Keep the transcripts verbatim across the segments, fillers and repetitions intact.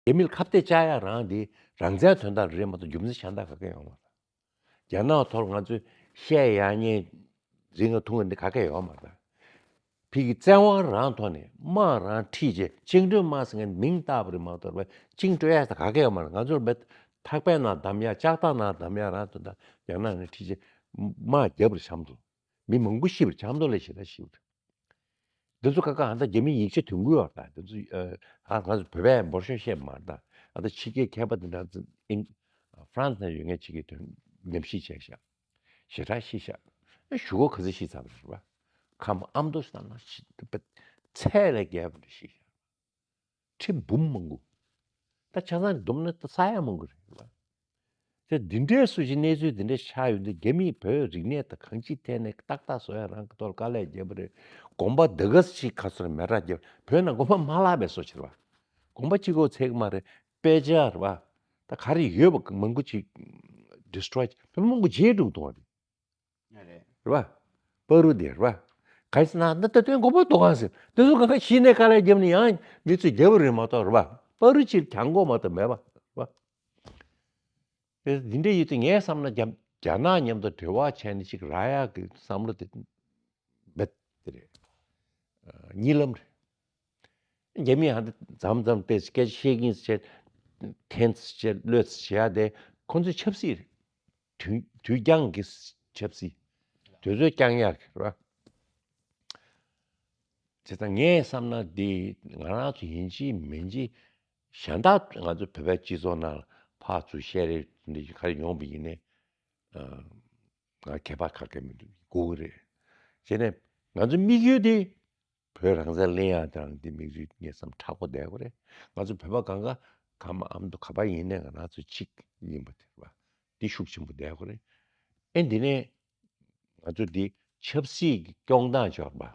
རྒྱ་མིར་ཁ་གཏད་བཅག་ཡ་རང་དེ་རང་བཙན་དོན་དག་རེད་མ་གཏོགས་རྒྱུ་མཚན་གཞན་དག་ག་གེ་ཡོད་མ་རེད། རྒྱ་ནག་ཐོག་ང་ཚོས་བཤད་ཡག་ཉེས་རིགས་ལྔ་ཐུང་ངུ་འདི་ག་གེ་ཡོད་མ་རེད། ཕ་གི་བཙན་དབང་རང་ཐོག་ནས་དམག་རང་ཁྲིད་བྱས་བཅིངས་འགྲོལ་དམག་ཟེར་མཁན་མིང་བཏགས་པ་རེད་མ་གཏོགས་བཅིངས་འགྲོལ་ཡ་ད་ག་གེ་ཡོད་མ་རེད། ང་ཚོར་མེད། ཐག་པའི་ནང་བསྡམ་ཡ་ལྕགས་ཐག་ནང་བསྡམ་ཡ་རང་དོན་དག་རྒྱ་ནག་ནས་ཁྲིད་བྱས་དམག་རྒྱབ་པ་རེད་ཆབ་མདོ། མི་མང་པོ་ཤི་བ་རེད་ཆབ་མདོ་ལ་ཞེ་དྲག་ཤི་བ་རེད། འདི་ཚོ་ཁ་ཁ་ཧ་ད་རྒྱ་མི་ཡིག་ཆ་དོན་དགོས་ཡོད་ད། འདི་ཚོ་ཨ་ང་ཚོ་བོད་པས་འབོར་ཤོག་བཤད་མ་ད། ཨ་ད་ཕྱི་རྒྱལ་མཁས་པ་འདི་འདྲ་ཚོ་ཨིན་ཧྥ་རན་སི་ནང་ཡོད་མཁན་ཅིག་གིས་དོན་ཉམས་ཞིབ་བྱས་ཤག་ཞེ་དྲག་ཤི་ཤག་ཨ་ཞུ་གོ་ག་ཚོད་ཤི་ཚར་བ་རེད་བ། ཁམས་ཨ་མདོ་ཞིག་ན་ཤི་ཚད་ལས་བརྒལ་བ་འདྲ་ཤི་ཤག་ཁྲི་འབུམ་མང་པོ། ད་ཆ་ཚང་བསྡོམས་ན་ད་ས་ཡ་མང་པོ་རེད་བ། དེ་འདི་འདྲའི་སུ་ཞིག་གནས་ཚུལ་འདི་འདྲའི་ཆགས་ཡོད་འདི་རྒྱ་མིས་བོད་རིག་གནས་དང་གང་ཅིའི་ཐད་ནས་ཏག་ཏག་བཟོ་ཡ་རང་གི་ཐོག་ལ་དཀའ་ལས་བརྒྱབ་པ་རེད། དགོན་པ་འདི་ག་ཞིག་ག་ཚོད་མེ་སྲེག་བརྒྱབ་བོད་ནང་དགོན་པ་མ་བརླག་པའི་བཟོ་བྱེད་པ། དགོན་པ་གཅིག་གོ་ཚད་མ་རེད། དཔེ་ཆ་རེད་བ། ད་ག་རེ་ཡོད་པ་མང་པོ་ཅིག་ཌི་སི་ཊོའི་བོད་མང་པོ་རྗེས་འགྲོ་གཏོང་བ་རེད། ཡ་རེད། རེད་བ། བར་དུ་དེ་རེད་བ། གང་ཡིན་ཟེར་ན་འདི་ལྟ་དོན་གོ་བོ་དོ་གང་ཟེར་དེ་ཚོ་གང་ག་གཞི་ནས་དཀའ་ལས་བརྒྱབ་ནས་ཡང་མི་ཚོས་རྒྱབ་རེད་མ་གཏོགས་རེད་བ། བར་དུ་ཕྱིར་གྱང་གོ་མ་གཏོགས་མེད་པ་རེད་བ། དེ་འདི་འདྲ་ཡོད་དུས་ངས་བསམ་ན་རྒྱ་རྒྱ་ནག་མཉམ་དུ་འབྲེལ་བ་བྱས་ནས་ཅིག་རག་ཡག་གི་བསམ་བློ་དེ་མེད་དེ་རེད། གཉིད་ལམ་རེད། རྒྱ་མི་ཧ་འདི་མཚམས་མཚམས་ཏེ་སྐད་ཆ་བཤད་ཀྱིན་བྱས། འཐེན་བྱས་གློད་བྱས་ཡ་དེ་ཁོང་ཚོའི་ཆབ་སྲིད་རེད། དུས་དུས་འགྱངས་ཀྱི་ཆབ་སྲིད། དུས་ཚོད་འགྱངས་ཡག་གི་རེད་བ། བྱས་ཙང་ངས་བསམ་ན་འདི་ང་རང་ཚོ་ཡིན་གཅིག་མིན་གཅིག་གཞན་དག་ང་ཚོ་བོད་པའི་སྤྱི་ཚོགས་ནང་ལ་ཕར་ཚུར་བཤད་རེས་འདི་ག་རེ་ཡོང་བ་ཡིན་ནའི་ང་ཁྱད་པར་ག་གེ་མི་འདུག་དགོས་ཀྱི་རེད། བྱས་ནས་ང་ཚོ་དམིགས་ཡུལ་དེ་བོད་རང་བཙན་ལེན་ཡག་དང་འདི་དམིགས་ཡུལ་ངས་བསམ་མཁྲེགས་པོ་བསྡད་ཀྱི་རེད། ང་ཚོ་བོད་པ་གང་ག་ག་མ་ཨ་མདོ་ག་པ་ཡིན་ནའི་ང་རང་ཚོ་གཅིག་ཡིན་པ་དེ་རེད་བ། འདི་ཤུགས་ཆེན་པོ་བསྡད་ཀྱི་རེད། ཨེ་འདི་ནས་ང་ཚོ་འདི་ཆབ་སྲིད་ཀྱི་སྐྱོང་སྟངས་སྦྱོར་བ།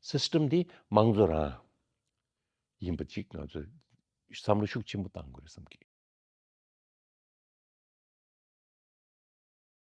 སི་སི་ཊམ་འདི་དམངས་གཙོ་རང་ཡིན་པ་ཅིག་ང་ཚོས་བསམ་བློ་ཤུགས་ཆེན་པོ་བཏང་དགོས་རེད་བསམ་གི།